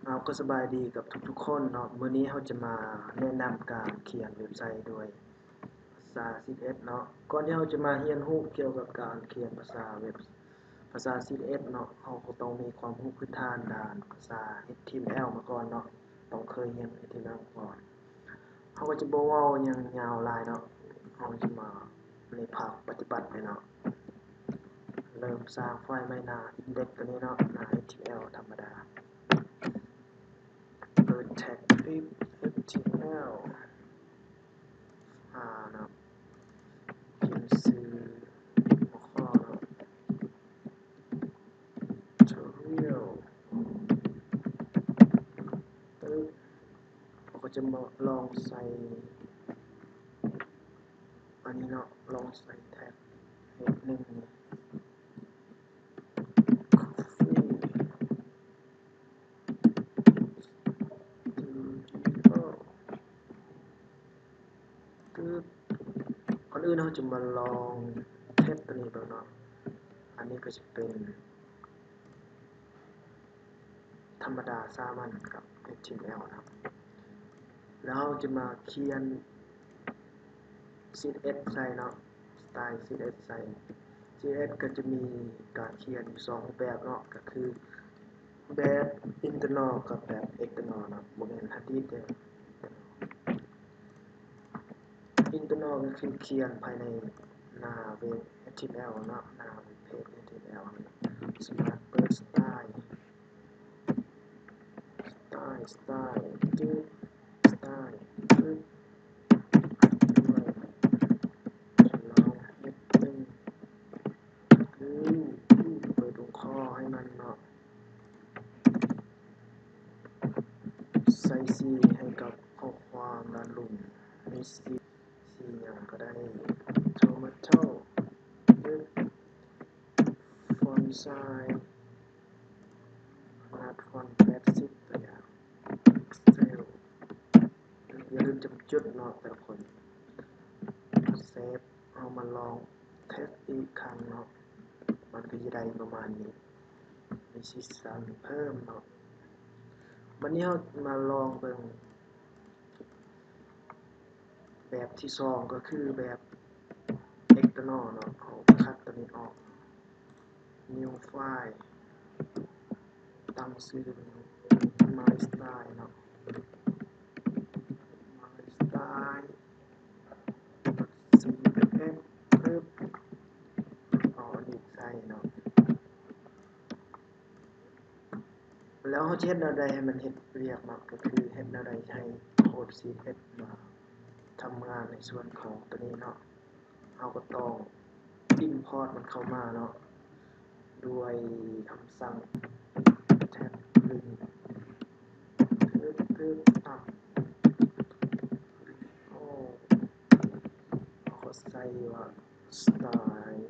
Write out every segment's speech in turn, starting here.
ເອົາ ກໍສະບາຍດີກັບທຸກໆຄົນເນາະ. ມື້ນີ້ເຮົາຈະມາແນະນຳການຂຽນເວັບໄຊໂດຍພາສາຊີເອັສເນາະ. ກ່ອນທີ່ເຮົາຈະມາຮຽນຮູ້ກ່ຽວກັບການຂຽນພາສາເວັບ ພາສາຊີເອັສເນາະ, ເຮົາກໍຕ້ອງມີຄວາມຮູ້ພື້ນຖານດ້ານພາສາເອັດທີເອັມແອລມາກ່ອນເນາະ, ຕ້ອງເຄີຍຮຽນເອັດທີເອັມແອລມາກ່ອນ. ເຮົາກໍຈະບໍ່ເວົ້າຫຍັງຍາວຫຼາຍເນາະ, ເຮົາຈະມາໃນພາກປະຕິບັດເລີຍເນາະ. ເລີ່ມສ້າງໄຟລ໌ໃໝ່ໜ້າອິນເດັກຕົວນີ້ເນາະ, ໜ້າເອັດທີເອັມແອລທຳມະດາ. ເປີດແທັກ ເອັດທີເອັມແອລ ຫາເນາະ, ພິມຊື່ຫົວຂໍ້ເນາະ tutorial ຕຶບ ເຮົາກໍຈະມາລອງໃສ່ອັນນີ້ເນາະ, ລອງໃສ່ແທັກເຮັດໜຶ່ງ ຄື ກ່ອນອື່ນເຮົາຈະມາລອງເທັດຕົວນີ້ເບິ່ງເນາະ. ອັນນີ້ກໍຈະເປັນທຳມະດາສາມັນກັບເອັດທີເອັມແອລນະ, ແລ້ວເຮົາຈະມາຂຽນຊີເອັສໃສ່ເນາະ, ສະໄຕລ໌ຊີເອັສໃສ່. ຊີເອັສກໍຈະມີການຂຽນຢູ່ສອງຮູບແບບເນາະ, ກໍຄື ແບບອິນເຕີນອລກັບແບບເອັກເຕີນອລເນາະ, ບໍ່ແມ່ນຮາດດິສເດີ. ອິນເຕີນອລກໍຄືຂຽນພາຍໃນໜ້າເວັບເອັດທີເອັມແອລເນາະ, ໜ້າເວັບເພຈເອັດທີເອັມແອລ. ສະມາດເປີດສະໄຕລ໌ ສະໄຕລ໌ ສະໄຕລ໌ ຕຶບ ສະໄຕລ໌ ຕຶບ ລອງເຮັດເບິ່ງ. ຄື ເປີດຫົວຂໍ້ໃຫ້ມັນເນາະ, ໃສ່ສີໃຫ້ກັບຂໍ້ຄວາມດ້ານລຸ່ມ, ມີສີ ສີຫຍັງກໍໄດ້. ໂທມາໂທ ຟອນໄຊ ຂະໜາດຟອນແປດສິບ ຕົວຢ່າງ ເຊວ. ຢ່າລືມຈຳຈຸດເນາະແຕ່ລະຄົນ. ເຊບ ເຮົາມາລອງເທັດອີກຄັ້ງເນາະ, ມັນກໍຈະໄດ້ປະມານນີ້, ມີສີສັນເພີ່ມເນາະ. ບັດນີ້ເຮົາມາລອງເບິ່ງແບບທີສອງ ກໍຄືແບບເອັກເຕີນອລເນາະ. ເຮົາຄັດຕົວນີ້ອອກ New File ຕັ້ງຊື່ My Style ເນາະ, My Style ຊີເອັສ ເອີບ ເອົາອັນນີ້ໃສ່ເນາະ. ແລ້ວເຮົາຈະເຮັດແນວໃດໃຫ້ມັນເຮັດວຽກເນາະ, ກໍຄືເຮັດແນວໃດໃຫ້ໂຄດຊີເອັສມາທຳງານໃນສ່ວນຂອງຕົວນີ້ເນາະ. ເຮົາກໍຕ້ອງ import ມັນເຂົ້າມາເນາະ ດ້ວຍຄຳສັ່ງ tag link ເອີບ ເອີບ ເຮົາກໍໃສ່ວ່າ style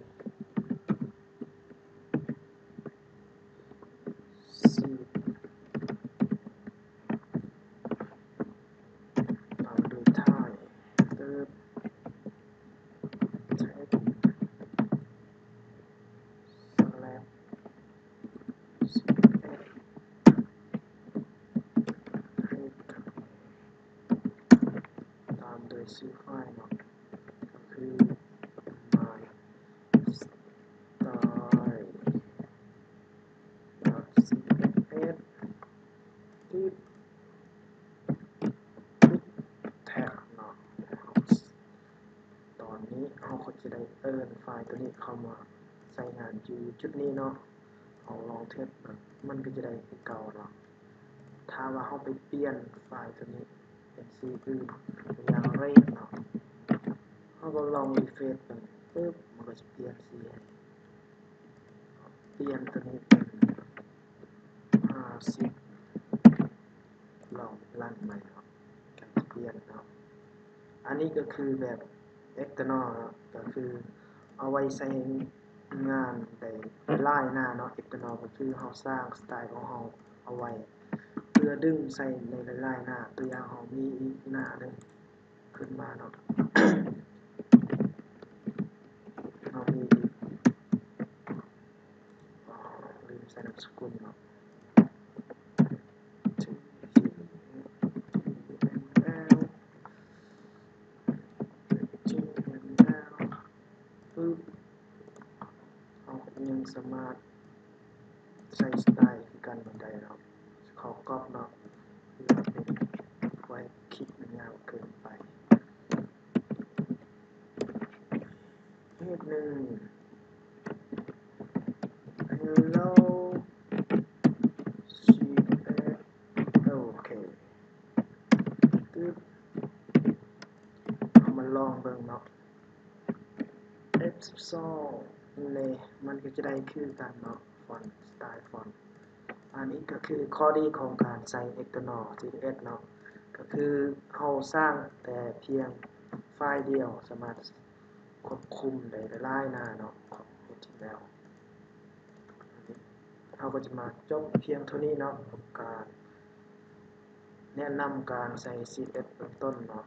ຕາມດ້ວຍ tag ເຕີບ tag slash ສິບເອັດ tag ຕາມດ້ວຍຊື່ໄຟລ໌ເນາະ ກໍຄື my style ດອດ ຊີເອັສ ຕິດ tag ເນາະ. ຕອນນີ້ເຮົາກໍຈະໄດ້ເອີ້ນໄຟລ໌ຕົວນີ້ເຂົ້າມາໃຊ້ງານຢູ່ຈຸດນີ້ເນາະ. ເຮົາລອງເທັດເບິ່ງ ມັນກໍຈະໄດ້ຄືເກົ່າເນາະ. ຖ້າວ່າເຮົາໄປປ່ຽນໄຟລ໌ຕົວນີ້ເປັນສີອື່ນ ຢ່າງ red ເນາະ, ເຮົາກໍລອງ refresh ເບິ່ງ ປຶບ ມັນກໍຈະປ່ຽນສີໃຫ້. ປ່ຽນຕົວນີ້ເປັນຫ້າສິບ ລອງລັນໃໝ່ເນາະ ການປ່ຽນເນາະ. ອັນນີ້ກໍຄືແບບ external ເນາະ ກໍຄືເອົາໄວ້ໃຊ້ງານໄດ້ຫຼາຍໜ້າເນາະ. External ກໍຄືເຮົາສ້າງ style ຂອງເຮົາເອົາໄວ້ ເພື່ອດຶງໃສ່ໃນຫຼາຍໆໜ້າ. ຕົວຢ່າງ ເຮົາມີອີກໜ້າໜຶ່ງ ຂຶ້ນມາເນາະ ເຮົາມີ ອໍ ລືມໃສ່ນາມສະກຸນເນາະ ທີ ສາມາດໃສ່ສະໄຕລ໌ຄືກັນໄດ້ເນາະ. ຂໍກັອບເນາະ ເພື່ອບໍ່ໃຫ້ຄລິບມັນຍາວເກີນໄປ. ເພຈໜຶ່ງ Hello ຊີເອັສ ໂອເຄ ຕຶບ ເຮົາມາລອງເບິ່ງເນາະ. ເອັຟສິບສອງ ນີ້ ມັນກໍຈະໄດ້ຄືກັນເນາະ ຟອນ ສະໄຕລ໌ຟອນ. ອັນນີ້ກໍຄືຂໍ້ດີຂອງການໃຊ້ External ຊີເອັສ ເນາະ ກໍຄືເຮົາສ້າງແຕ່ພຽງໄຟລ໌ດຽວ ສາມາດຄວບຄຸມໄດ້ຫຼາຍໆໜ້າເນາະ ຂອງ ເອັດທີເອັມແອລ. ເຮົາກໍຈະມາຈົບພຽງເທົ່ານີ້ເນາະ ກັບການແນະນຳການໃຊ້ ຊີເອັສ ເບື້ອງຕົ້ນເນາະ.